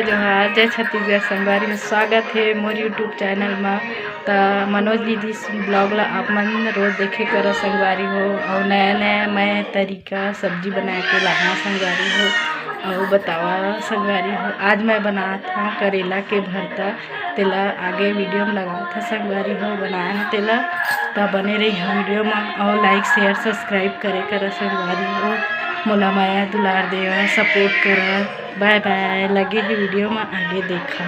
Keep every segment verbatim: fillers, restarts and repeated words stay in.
जोहार, जय छत्तीसगढ़ संगवारी हो, स्वागत हे मोर YouTube चैनल म। त मनोज दीदी vlog ला आप मन रोज देखे करो संगवारी हो, अउ नया नया मैं तरीका सब्जी बना के लाना संगवारी हो, अउ बतावा संगवारी हो। आज मैं बनात हव करेला के भरता, तेला आगे वीडियो म लगात हव संगवारी हो, बनाए हव तेला। त बने रही वीडियो म, अउ like, share, subscribe करे करा संगवारी हो। मोला मया दुलार देवा, support करा। Bye bye, लगे हे वीडियो म आगे देखा।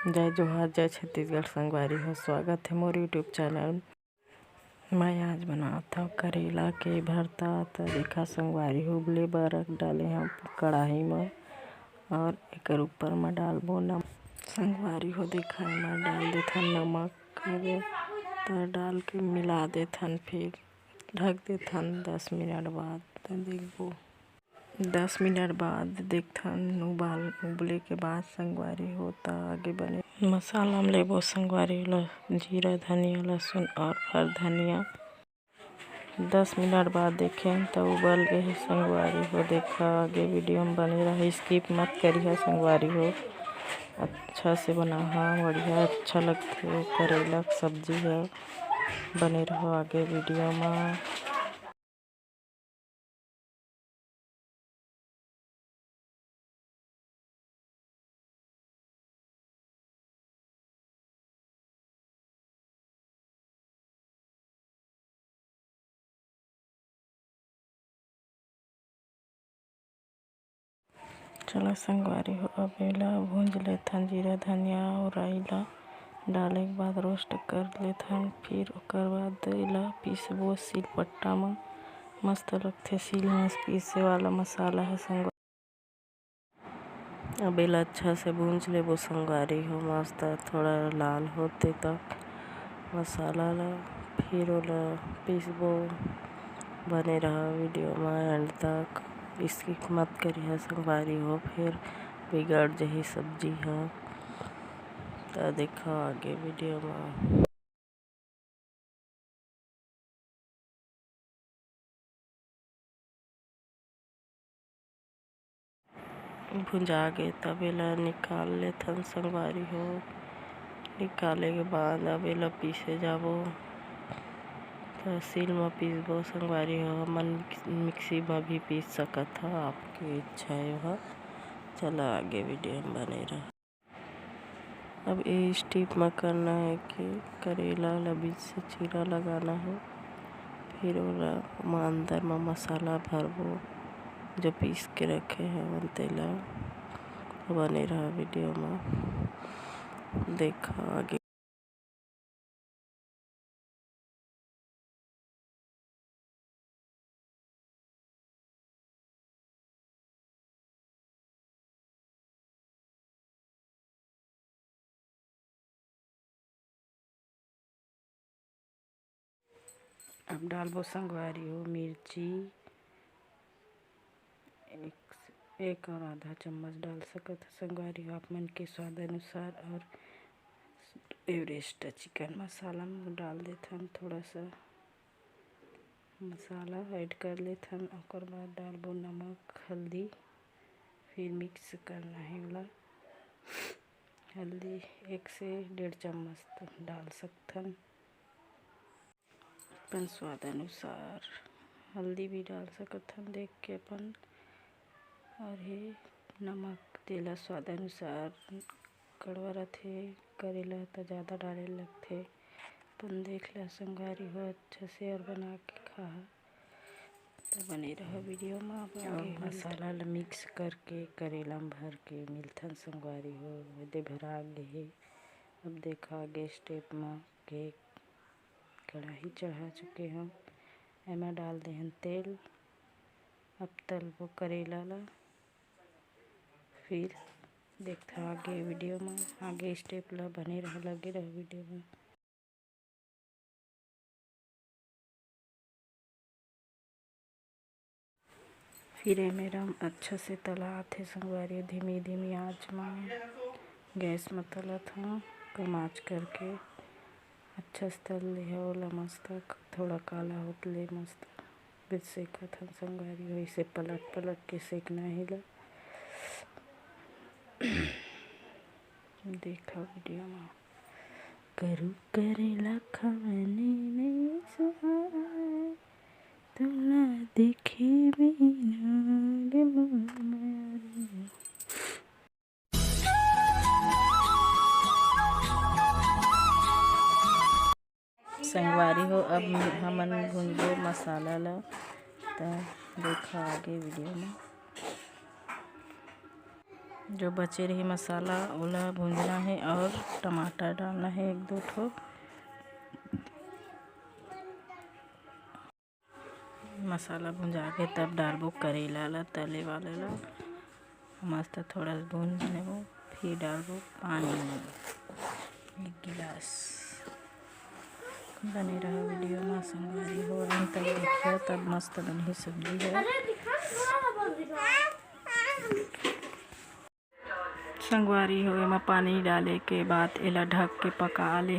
जय जोहार, जय छत्तीसगढ़ संगवारी हो, स्वागत हे मोर YouTube चैनल। मैं आज बनात हव करेला के भरता। त देखा संगवारी हो, उबले बर रख डाले हव कढ़ाई म, अउ एकर ऊपर म डालबो नमक। संगवारी हो, देखा एमा डाल देथन नमक, त डाल के मिला देथन, फिर ढक देथन दस मिनट बाद। त देखबो दस मिनट बाद देखथन उबाल, उबले के बाद संगवारी हो। त आगे बने मसाला म लेबो संगवारी ल जीरा, धनिया, लहसुन अउ हर धनिया। दस मिनट बाद देखेन त उबल गे हे संगवारी हो। देखा आगे वीडियो म बने रहा, skip मत करिहा संगवारी हो। अच्छा से बनाहा, बढ़िया अच्छा लगथे करेला के सब्जी ह। बने रहो आगे वीडियो म। चला संगवारी हो, अब एला भूंज लेथन, जीरा, धनिया अउ राई ला डाले के बाद roast कर लेथन। फिर ओकर बाद एला पीसबो सिलपट्टा म, मस्त लगथे सिल म पीसे वाला मसाला ह संगवारी। अब एला अच्छा से भूंज लेबो संगवारी हो, मस्त थोड़ा लाल होते तक मसाला ला, फिर ओला पीसबो। बने रहा वीडियो म end तक, skip मत करिहा संगवारी हो, फिर बिगड़ जही सब्जी ह। त देखा आगे वीडियो म। भुंजा गे, तब एला निकाल लेथन संगवारी हो। निकाले के बाद अब एला पीसे जाबो, त सील म पीसबो संगवारी हो। हमन मिक्सी म भी पीस सकत ह, आपके इच्छा हे ओहा। चला आगे वीडियो म बने रह। अब ए step म करना है कि करेला ला बीच से चीरा लगाना है, फिर ओला ओमा अंदर म मसाला भरबो, जो पीस के रखे हवन तेला। बने रहा वीडियो म, देखा आगे। अब डालबो संगवारी हो मिर्ची, एक, एक और आधा चम्मच डाल सकत हो संगवारी हो, आप मन के स्वाद अनुसार। और Everest chicken मसाला में डाल देथन थोड़ा सा मसाला add कर लेथन। ओकर बाद डालबो नमक, हल्दी, फिर mix करना है ओला। हल्दी एक से डेढ़ चम्मच तक डाल सकथन। अपन स्वाद अनुसार हल्दी भी डाल सकत हन देख के अपन। और हे नमक, तेला स्वाद अनुसार, कड़वा रथे, करेला त ज़्यादा डाले लगथे। अपन देख ला संगवारी हो, अच्छा से और बना के खा। तो बने रहो वीडियो में। अब आगे और मसाला ल mix करके करेला में भर के मिलथन संगवारी हो। एदे भरा गे हे। अब देखा आगे step में के कढ़ाई चढ़ा चुके हन, एमा डाल देहन तेल। अब तलबो करेला ला, फिर देखथा आगे वीडियो में, आगे step ला बने रह, लगे रह वीडियो में। फिर एमे रम अच्छा से तलात हे संगवारी, धीमी धीमी आंच म गैस म तलत हंव, कम आंच करके। अच्छा से तल ले हव ओला मस्त, थोड़ा काला होत ले मस्त। बिच सेकत हन संगवारी हो, इसे पलट पलट के सेकना हे ला। देखा वीडियो में। करू करेला खवने नहीं सुहाए, तोला देखे बिना गे मोर मारे। संगवारी हो, अब हमन भूंजबो मसाला ला, त देखा आगे वीडियो में। जो बचे रही मसाला, ओला भूंजना हे और टमाटर डालना हे एक दो ठो। मसाला भुंजा के तब डालबो करेला ला, तले वाला ला। मस्त थोड़ा सा भूंज लेबो, फिर डालबो पानी एक गिलास। बने रहा वीडियो में संगवारी हो, अंत तक देखियो, तब मस्त बनही सब्जी है। संगवारी हो, एमा पानी डाले के बाद एला ढक के पका ले।